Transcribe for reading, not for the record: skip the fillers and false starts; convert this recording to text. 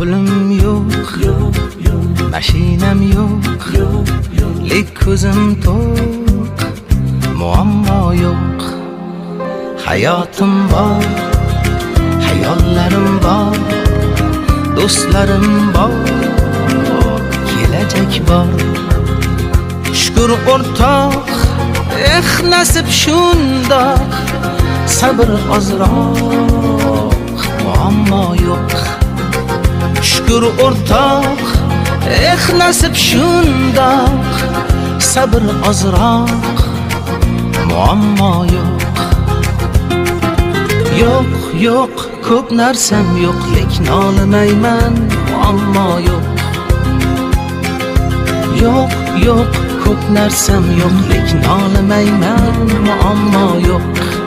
Pulim yo'q, mashinam yo'q, lek ko'zim to'q, muammo yo'q. Hayotim bor, hayollarim bor, do'stlarim bor, kelajak bor. Shukur, o'rtoq, eh, nasib shundoq, sabr ozroq, muammo yo'q. Shukur, o'rtoq, eh, nasib shundoq, sabr ozroq, muammo yo'q. Yo'q, yo'q, ko'p narsam yo'q, lek nolimayman, muammo yo'q. Yo'q, yo'q, ko'p narsam yo'q, lek nolimayman, muammo yo'q.